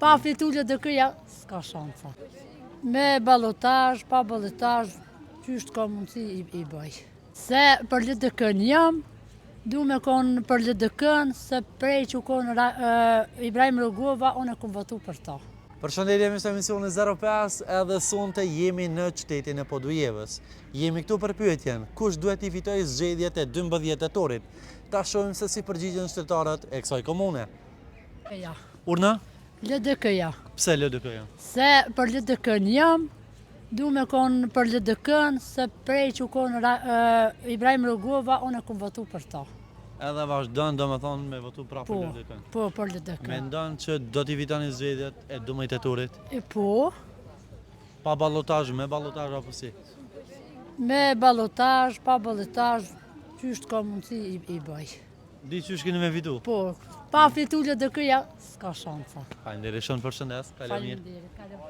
Pa fitu LDK-ja, s'ka shansa. Me balotazh, pa balotazh, qysh të ka mundësi i, i bëj. Se për LDK-n jam, du me konë për LDK-n, se prej që konë Ra, e, Ibrahim Rugova, unë e kom votu për to. Përshëndetje miq të emisionit 05, edhe sonte jemi në qytetin e Podujevës. Jemi këtu për pyetjen, kush duhet t'i fitojë zgjedhjet e 12 tetorit? Ta shohim se si përgjigjen qytetarët e kësaj komune. Ja. Urna? LDK-ja. Pse LDK-ja? Se për LDK-n jam, du me konë për LDK-n, se prej që konë Ra, e, Ibrahim Rugova, unë e kom votu për to. Edhe vazhdon, do me thonë, me votu prapë Po, për LDK-n. po, për LDK. Mendon që do t'i fitoni zgjedhjet e 12 tetorit? E, po, Pa balotazh, me balotazh apo si? me balotazh, pa balotazh, qysh të ka mundësi i, i bëj. Di qysh keni me fitu? Po, pa fitu LDK-ja, s'ka shansa. Faleminderit shumë, përshëndes, kalo mirë. Faleminderit, kalo.